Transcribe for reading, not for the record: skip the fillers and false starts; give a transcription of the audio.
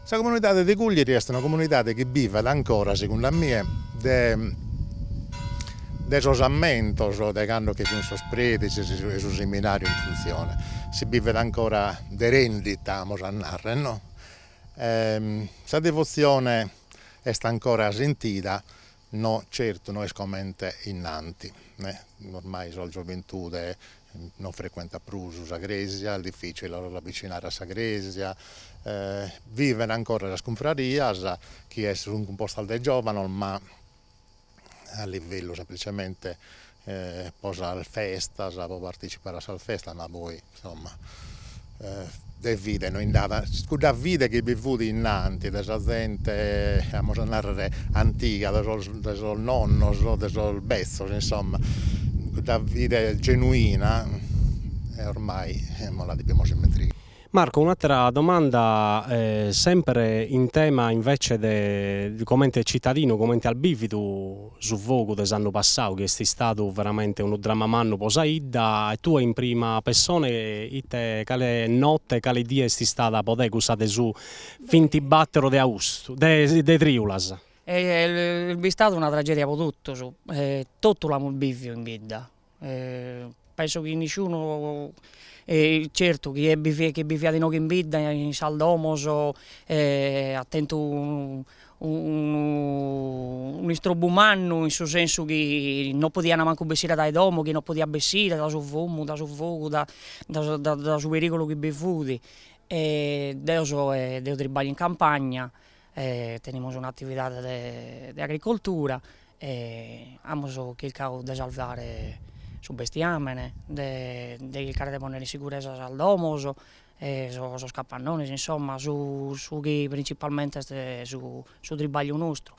Sa comunidade de Cuglieri est una comunidade chi bivet ancora, segundu a mie, de de sos ammentos de cando che fin sos prediges e su seminariu in funtzione. Si bivet ancora de rendita, amus a narrer, no? Sa devotzione est ancora sentida, No, certu no est comente innanti, ormai sa gioventude non frecuentat prus sa crèsia, est dificile a los avvicinare a sa crèsia, viven ancora sas cunfrarias chi sunt cumpostas de giovanos ma a livellu semplicemente po sas festas, po partecipare a sas festas, ma poi insomma de fide no nd'at, cudda fide chi bi fut innanti de sa zente, amus a narrer, antiga, de sos de sos nonnos, de sos betzos, insomma, cudda fide genuina ormai nos la depimus ismentigare. Marco, un'àtera domanda semper in tema invece de comente citadinu, comente as bìvidu su fogu de s'annu passadu chi est istadu veramente unu dramma mannu po sa 'idda e tue in prima pessone ite cale note, cale die est istada po te cussa de su bintibattero de austu de trìulas? Est bistada una tragedia po totus, totu l'amus bìviu in bidda Penso chi nisciunu, certu chie chi biviat inoghe in bidda in sas domos at tentu unu istrobbu mannu in su sensu chi non podiant mancu bessire dae domo, chi non podiat bessire dae su fumu, dae su fogu, da da su perigulu chi bi fut. E deo so deo tribaglio in campagna e tenimus un'atividade de de agricoltura e amus chircadu de salvare su bestiamene, de de chircare de ponnere in siguresa sas domos e sos capannones, insomma su su chi printzipalmente est su su tribagliu nostru.